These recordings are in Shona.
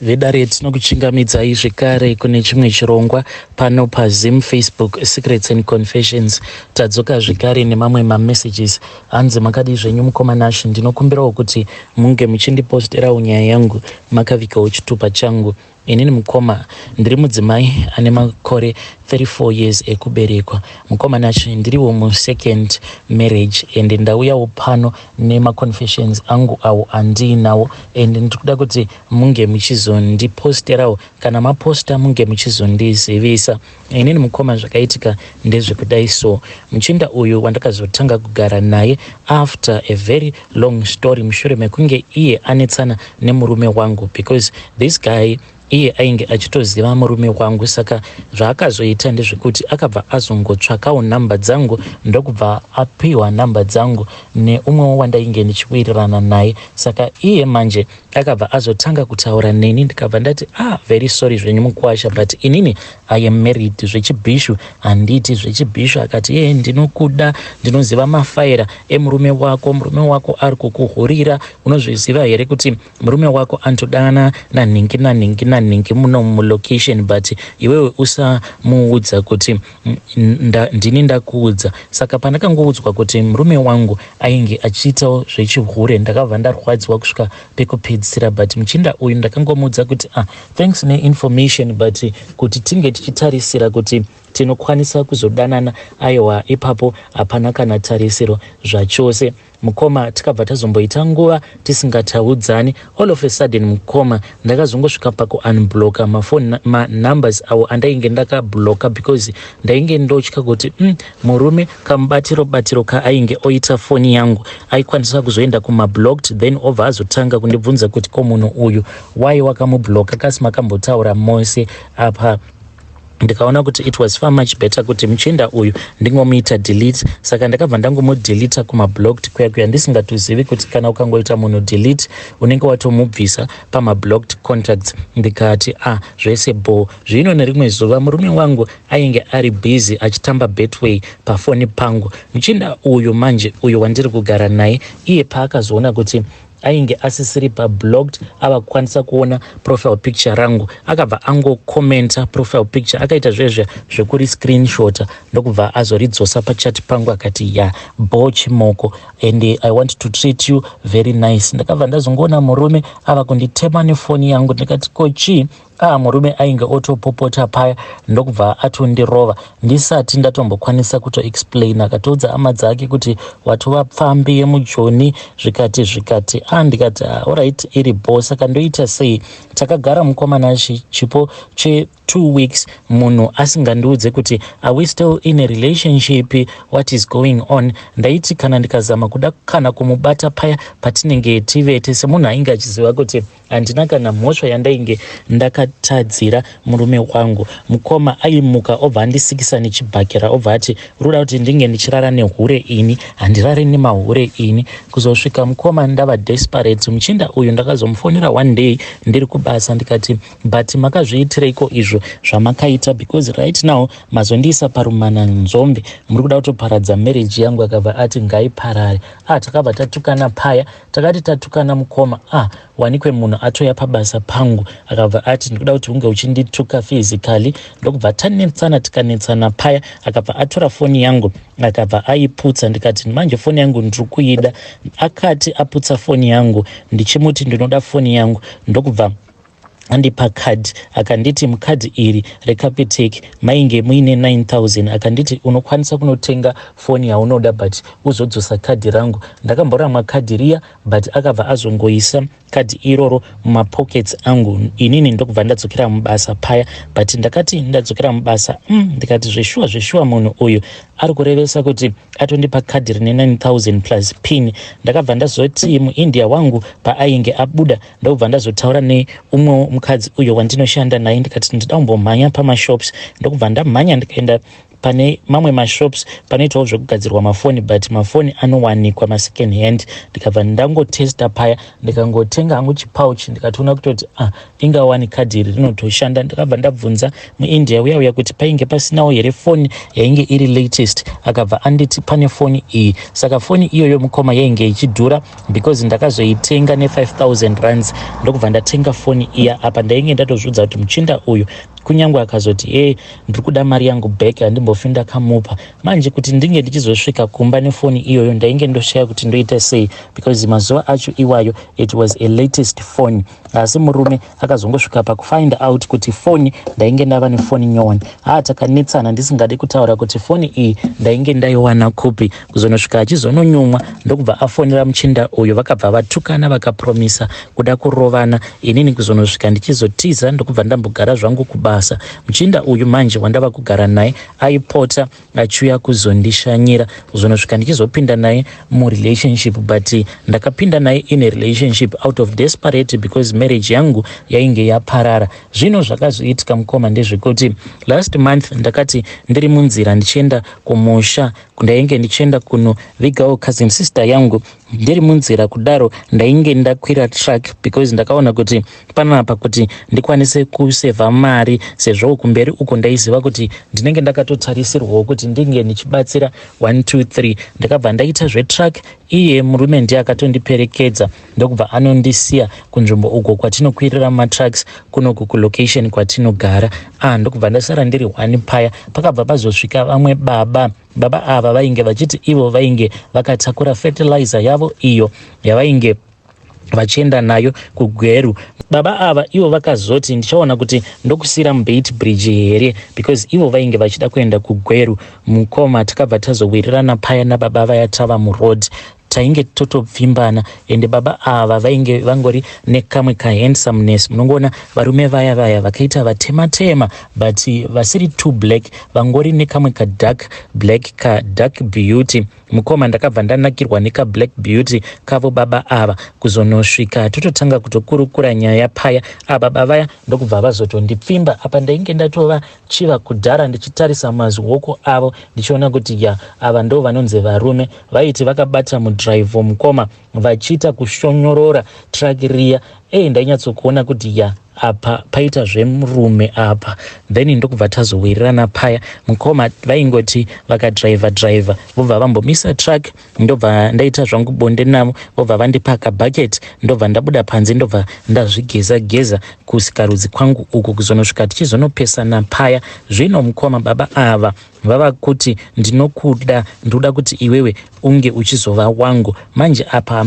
Vedare, tinokuchingamidzai zvekare kune chimwe chirongwa pano paZim Facebook Secrets and Confessions. Tadzoka zvekare nemamwe mamessages. Hanzi, "Makadii zvenyu mukoma Nash? Ndinokumbirawo kuti munge muchindiposterawo nyaya yangu makavikawo chitupa changu. Inini mukoma, ndiri mudzimai ane makore 34 years ekuberekwa. Mukoma Nash, ndiriwo musecond marriage and ndauyawo pano nemaconfessions angu awo andiinawo and ndiri kuda kuti munge muchizondiposterawo. Kana maposta, munge muchizondizivisa. Inini mukoma, zvakaitika ndezvekudai. So muchinda uyu wandakazotanga kugara naye after a very long story, mushure mekunge iye anetsana nemurume wangu, because this guy iye ainge achitoziva murume wangu. Saka zvaakazoita ndezvekuti akabva azongotsvakawo nhamba dzangu, ndokubva apiwa nhamba dzangu neumwewo wandainge ndichiwirirana naye. Saka iye manje akabva azotanga kutaura neni. Ndikabva ndati, 'Ah, very sorry zvenyu mukwasha, but inini I am married. Zvechibhishu handiti zvechibhishu.' Akati, 'Ye, ndinokuda, ndinoziva mafaira emurume wako. Murume wako ari kukuhurira. Unozviziva here kuti murume wako anotodana nanhingi nanhingi nanhingi muno mulocation? But iwewe usamuudza kuti ndini ndakuudza.' Saka pandakangoudzwa kuti murume wangu ainge achiitawo zvechihure, ndakabva ndarwadziwa kusvika pekupedzisira. But muchinda uyu ndakangomuudza kuti, 'Ah, thanks neinformation, but kuti tinge tichitarisira kuti tinokwanisa kuzodanana, aiwa, ipapo hapana kana tarisiro zvachose.' Mukoma, tikabva tazomboita nguva tisingataudzani. All of a sudden mukoma, ndakazongosvika pakuunblocka mafoni, manumbers awo andainge ndakablocka, because ndainge ndotya kuti murume kamubatiro batiro kaainge oita foni yangu, aikwanisa kuzoenda kumablocked, then obva azotanga kundibvunza kuti, 'Ko munhu uyu wai wakamublocka kasi makambotaura mose apa?' Ndikaona kuti it was far much better kuti muchinda uyu ndingomuita delete. Saka ndakabva ndangomudeleta kumablocked kuya kuya, ndisingatozivi kuti kana ukangoita munhu delete, unenge watomubvisa pamablocked contacts. Ndikati, 'Ah, zvese bo.' Zvino nerimwe zuva murume wangu ainge ari busy achitamba Betway pafoni pangu. Muchinda uyu manje, uyu wandiri kugara naye, iye paakazoona kuti ainge asisiri pablocked, ava kukwanisa kuona profile picture rangu, akabva angokomenta profile picture, akaita zvezve zvekuri screenshota, ndokubva azoridzosa pachat pangu. Akati, 'Ya bo chimoko, and I want to treat you very nice.' Ndakabva ndazongoona murume ava kunditema nefoni yangu. Ndikati, 'Ko chii?' Ah, murume ainge otopopota paya, ndokubva atondirova ndisati ndatombokwanisa kutoexplain. Akatoudza hama dzake kuti watova pfambi yemujoni, zvikati zvikati. Ah, ndikati, "Ah, alright, iri bo. Saka ndoita sei?" Takagara mukomana chipo che2 weeks, munhu asingandiudze kuti are we still in a relationship, what is going on. Ndaiti kana ndikazama kuda kana kumubata paya patinenge tivete, semunhu ainge achiziva kuti handina kana mhosva yandainge ndakatadzira murume wangu, mukoma, aimuka obva andisikisa nechibhakera, obva ati, 'Uri kuda kuti ndinge ndichirara nehure? Ini handirari nemahure ini.' Kuzosvika mukoma ndava desperate. Muchinda uyu ndakazomufonera one day ndiri kubasa. Ndikati, 'But makazviitireiko izvo zvamakaita? Because right now mazondiisa parumana nzombe, muri kuda kutoparadza marriage yangu.' Akabva ati, 'Ngaiparare.' Ah, takabva tatukana paya. Takati tatukana mukoma, ah, wanikwe munhu atoya pabasa pangu. Akabva ati, 'Ndikuda kuti unge uchindituka physically.' Ndokubva tanetsana, tikanetsana paya. Akabva atora foni yangu, akabva aiputsa. Ndikati, 'Manje foni yangu ndiri kuida.' Akati aputsa foni yangu, ndichimuti ndinoda foni yangu, ndokubva andipa kadhi. Akanditi mukadhi iri reCapitec mainge muine 9000. Akanditi, 'Unokwanisa kunotenga foni yaunoda, but uzodzosa kadhi rangu.' Ndakamboramwa kadhi riya, but akabva azongoisa kadhi iroro mumapockets angu. Inini ndokubva ndadzokera mubasa paya. But ndakati ndadzokera mubasa, ndikati, 'Zveshuwa zveshuwa, munhu uyu ari kurevesa kuti atondipa kadhi rine 9000 plus pin.' Ndakabva ndazoti muIndia wangu paainge abuda, ndokubva ndazotaura neumwewo mukadzi uyo wandinoshanda naye. Ndikati ndida kumbomhanya pamashops. Ndokubva ndamhanya, ndikaenda. Pane mamwe mashops panoitawo zvekugadzirwa mafoni, but mafoni anowanikwa masecond hand. Ndikabva ndangotesta paya, ndikangotenga hangu chipouch, ndikatoona kutoti, ah, ingawani kadhi iri rinotoshanda. Ndakabva ndabvunza muIndia uya uya kuti painge pasinawo here foni yainge iri latest. Akabva anditi pane foni iyi. Saka foni iyoyo, mukoma, yainge ichidhura because ndakazoitenga ne5000 rands. Ndokubva ndatenga foni iya. Apa ndainge ndatozviudza kuti muchinda uyu, kunyange akazoti, "E, ndiri kuda mari yangu back," handimbofi ndakamupa. Manje kuti ndinge ndichizosvika kumba nefoni iyoyo, ndainge ndoshaya kuti ndoita sei, because mazuva acho iwayo it was a latest phone. Asi murume akazongosvika pakufind out kuti foni ndainge ndava nefoni nyowani. Haa, takanetsana, ndisingadi kutaura kuti foni iyi ndainge ndaiwana kupi. Kuzonosvika achizononyumwa, ndokubva afonera muchinda uyu, vakabva vatukana, vakapromisa kuda kurovana. Inini kuzonosvika ndichizotiza, ndokubva ndambogara zvangu kubasa. Muchinda uyu manje wandava kugara naye aipota achiuya kuzondishanyira, kuzonosvika ndichizopinda naye murelationship. But ndakapinda naye in a relationship out of desperate, because marriage yangu yainge yaparara. Zvino zvakazoitika, mukoma, ndezvekuti last month ndakati ndiri munzira ndichienda kumusha, ndainge ndichienda kunovigawo cousin sister yangu. Ndiri munzira kudaro, ndainge ndakwira truck because ndakaona kuti panapa kuti ndikwanise kusevha mari, sezvo kumberi uko ndaiziva kuti ndinenge ndakatotarisirwawo kuti ndinge ndichibatsira 1 2 3. Ndakabva ndaita zvetruck. Iye murume ndiye akatondiperekedza, ndokubva anondisiya kunzvimbo uko kwatinokwirira matrucks kunoku kulocation kwatinogara. Ah, ndokubva ndasara ndiri one paya. Pakabva pazosvika vamwe baba. Baba ava vainge vachiti ivo vainge vakatakura fertilizer yavo iyo yavainge vachienda nayo kuGweru. Baba ava ivo vakazoti, "Ndichaona kuti ndokusiyira muBeitbridge here?" because ivo vainge vachida kuenda kuGweru. Mukoma, takabva tazowirirana paya nababa vaya. Tava muroad, tainge totopfimbana, ende baba ava vainge vangori nekamwe kahandsomeness. Munongoona varume vaya vaya vakaita vatema tema, but vasiri too black, vangori nekamwe kadark black, kadark beauty. Mukoma, ndakabva ndanakirwa nekablack beauty kavo baba ava. Kuzonosvika tototanga kutokurukura nyaya paya, ababa vaya ndokubva vazotondipfimba. Apa ndainge ndatova chiva kudhara, ndichitarisa mazioko avo, ndichiona kuti ya, ava ndo vanonzi varume. Vaiti vakabata mudhiraivho, mukoma, vachiita kushonyorora truck riya. Ei, ndainyatsokuona kuti ya, apa paita zvemurume apa. Then ndokubva tazowirirana paya. Mukoma, vaingoti vakadhiraivha dhiraivha, vobva vambomisa truck, ndobva ndaita zvangu bonde navo, vobva vandipa kabucket, ndobva ndabuda panze, ndobva ndazvigeza geza kusikarudzi kwangu uku, kuzonosvika tichizonopesana paya. Zvino, mukoma, baba ava vava kuti, "Ndinokuda, ndoda kuti iwewe unge uchizova wangu." Manje apa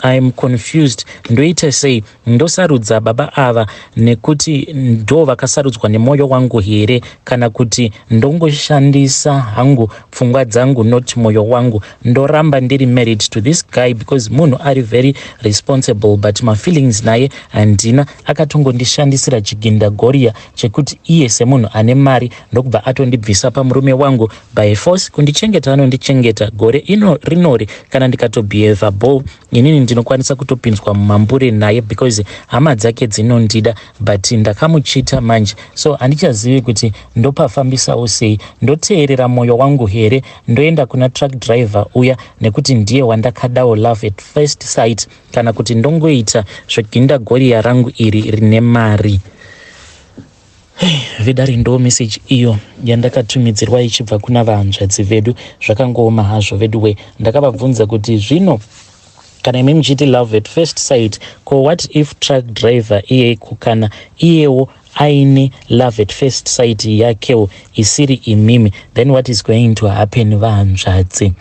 I am confused. Ndoita sei? Ndosarudza baba ava nekuti ndo vakasarudzwa nemwoyo wangu here, kana kuti ndongoshandisa hangu pfungwa dzangu, not mwoyo wangu, ndoramba ndiri married to this guy, because munhu ari very responsible, but mafeelings naye handina? Akatongondishandisira chigindagoria chekuti iye semunhu ane mari, ndokubva atondibvisa pamurume wangu by force. Kundichengeta anondichengeta. Gore ino rinori, kana ndikatobehava bo, inini ndinokwanisa kutopinzwa mumambure naye, because hama dzake dzinondida, but ndakamuchita manje. So handichazivi kuti ndopafambisawo sei. Ndoteerera mwoyo wangu here? Ndoenda kuna truck driver uya nekuti ndiye wandakadawo, love at first sight, kana kuti ndongoita zvegindagoriya rangu iri rine mari? Vedare, ndo meseji iyo yandakatumidzirwa ichibva kuna vahanzvadzi vedu. Zvakangooma hazvo, vedu we. Ndakavabvunza kuti, zvino kana imi muchiti love at first sight, ko what if truck driver iyeko, kana iyewo aine love at first sight yakewo isiri imimi, then what is going to happen, vahanzvadzi?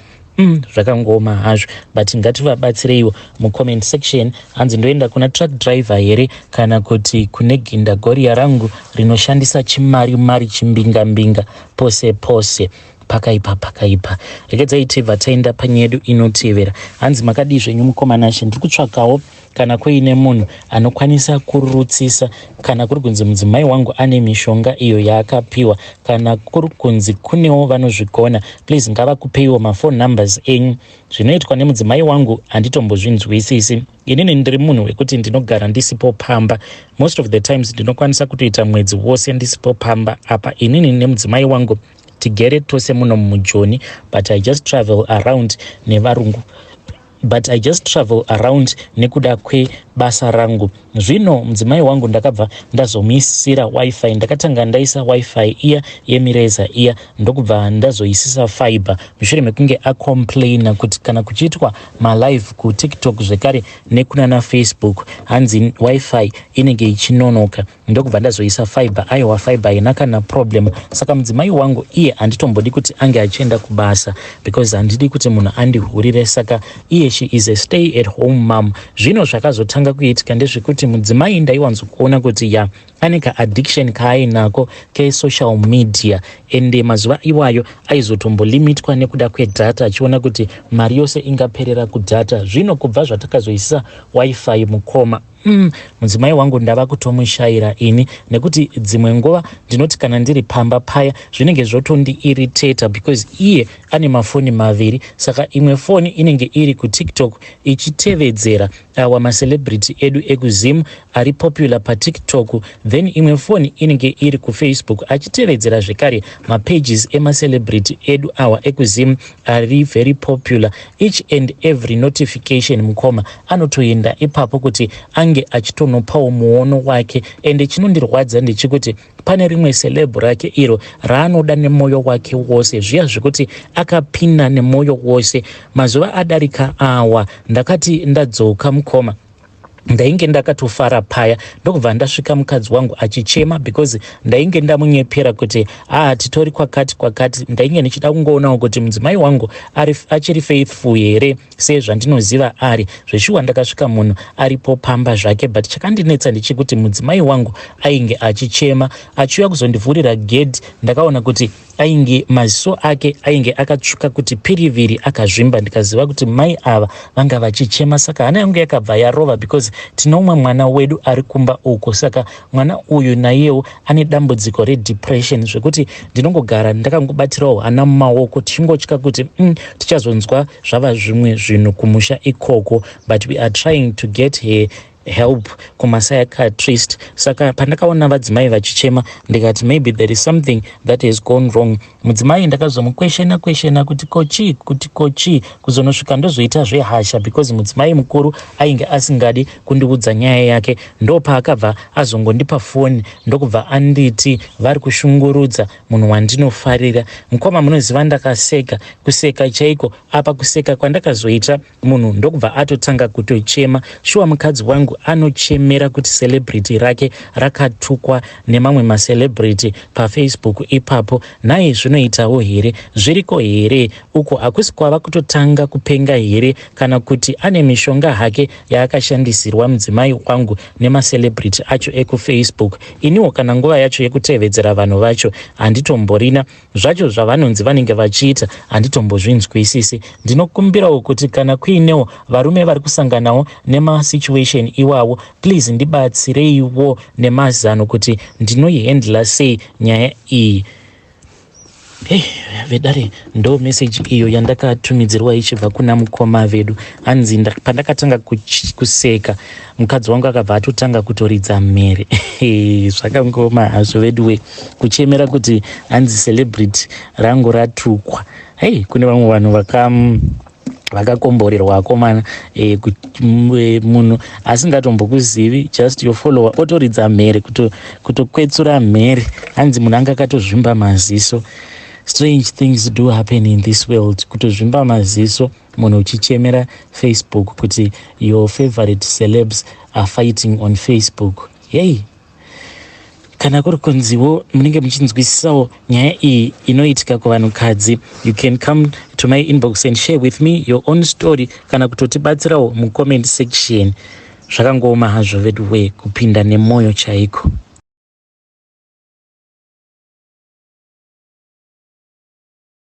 Zvakangooma hazvo, but ngativabatsireiwo mucomment section. Hanzi, ndoenda kuna truck driver here, kana kuti kune gindagoria rangu rinoshandisa chimari mari, chimbingambinga pose pose? Pakaipa, pakaipa. Regedzai tibva taenda panyaya yedu inotevera. Hanzi, "Makadii zvenyu, mukoma Nashe? Ndiri kutsvakawo kana kuine munhu anokwanisa kurutsisa, kana kuri kunzi mudzimai wangu ane mishonga iyo yaakapiwa. Kana kuri kunzi kunewo vanozvigona, please ngavakupeiwo maphone numbers enyu. Zvinoitwa nemudzimai wangu handitombozvinzwisisi. Inini ndiri munhu wekuti ndinogara ndisipo pamba. Most of the times ndinokwanisa kutoita mwedzi wose ndisipo pamba. Apa inini nemudzimai wangu Tigere tose muno muJoni, but I just travel around nevarungu, but I just travel around nekuda kwebasa rangu. Zvino mudzimai wangu ndakabva ndazomuisira WiFi. Ndakatanga ndaisa WiFi iya yemireza iya, ndokubva ndazoisisa fiber mushure mekunge acomplaina kuti kana kuchiitwa malive kuTikTok zvekare nekunana Facebook, hanzi WiFi inenge ichinonoka. Ndokubva ndazoisa fiber. Aiwa, fiber haina kana problem. Saka mudzimai wangu iye handitombodi kuti ange achienda kubasa because handidi kuti munhu andihurire. Saka iye, she is a stay at home mom. Zvino zvakazotanga kuitika ndezvekuti mudzimai ndaiwanzokuona kuti ya, ane kaaddiction kaainako kesocial media. Ende mazuva iwayo aizotombolimitwa nekuda kwedata, achiona kuti mari yose ingaperera kudata. Zvino kubva zvatakazoisa WiFi, mukoma, mudzimai wangu ndava kutomushayira ini, nekuti dzimwe nguva ndinoti kana ndiri pamba paya zvinenge zvotondiirritata because iye ane mafoni maviri. Saka imwe foni inenge iri kuTikTok ichitevedzera awa macelebrity edu ekuZim ari popular paTikTok, then imwe foni inenge iri kuFacebook achitevedzera zvekare mapages emacelebrity edu awa ekuZim ari very popular. Each and every notification, mukoma, anotoenda ipapo kuti ange achitonopawo muono wake. Ende chinondirwadza ndechekuti pane rimwe celeb rake iro raanoda nemwoyo wake wose, zviya zvekuti akapinda nemwoyo wose. Mazuva adarika awa ndakati ndadzoka, mukoma, ndainge ndakatofara paya, ndokubva ndasvika mukadzi wangu achichema because ndainge ndamunyepera kuti aa, titori kwakati kwakati. Ndainge ndichida kungoonawo kuti mudzimai wangu achiri faithful here sezvandinoziva ari. Zveshuwa ndakasvika munhu aripo pamba zvake, but chakandinetsa ndechekuti mudzimai wangu ainge achichema. Achiuya kuzondivhurira gedhi, ndakaona kuti ainge maziso ake ainge akatsvuka kuti piriviri, akazvimba. Ndikaziva kuti mai ava vanga vachichema. Saka hana yangu yakabva yarova because tine umwe mwana wedu ari kumba uko. Saka mwana uyu naiyewo ane dambudziko redepression, zvekuti ndinongogara ndakangobatirawo hana mumaoko, tichingotya kuti tichazonzwa zvava zvimwe zvinhu kumusha ikoko. But we are trying to get her help kumapsychiatrist. Saka pandakaona vadzimai vachichema, ndikati maybe there is something that has gone wrong. Mudzimai ndakazomuquestiona questiona kuti kochii, kuti kochii, kuzonosvika ndozoita zvehasha because mudzimai mukuru ainge asingadi kundiudza nyaya yake. Ndopaakabva azongondipa foni, ndokubva anditi vari kushungurudza munhu wandinofarira. Mukoma, munoziva, ndakaseka kuseka chaiko. Apa kuseka kwandakazoita, munhu ndokubva atotanga kutochema. Shuwa, mukadzi wangu anochemera kuti celebrity rake rakatukwa nemamwe macelebrity paFacebook ipapo. Nhai, zvinoitawo here? Zviriko here uko? Hakusi kwava kutotanga kupenga here, kana kuti ane mishonga hake yaakashandisirwa mudzimai wangu nemacelebrity acho ekuFacebook? Iniwo kana nguva yacho yekutevedzera vanhu vacho handitomborina. Zvacho zvavanonzi vanenge vachiita handitombozvinzwisisi. Ndinokumbirawo kuti kana kuinewo varume vari kusanganawo nemasituation iwawo, please ndibatsireiwo nemazano kuti ndinoihandla sei nyaya iyi. Hey, vedare, ndo meseji iyo yandakatumidzirwa ichibva kuna mukoma vedu. Hanzi pandakatanga kuseka, mukadzi wangu akabva atotanga kutoridza mhere. Zvakangoma hazvo veduwe, kuchemera kuti hanzi celebrity rangu ratukwa. Hei, kune vamwe vanhu vakakomborerwa akomana. Munhu asingatombokuzivi, just your follower, otoridza mhere, kutokwetsura mhere. Hanzi munhu anga akatozvimba maziso. Strange things do happen in this world. Kutozvimba maziso munhu uchichemera Facebook kuti your favorite celebs are fighting on Facebook. Yei, kana kuri kunziwo munenge muchinzwisisawo nyaya iyi inoitika kuvanhukadzi, you can come to my inbox and share with me your own story, kana kutotibatsirawo mucomment section. Zvakangooma hazvo veduwe, kupinda nemwoyo chaiko.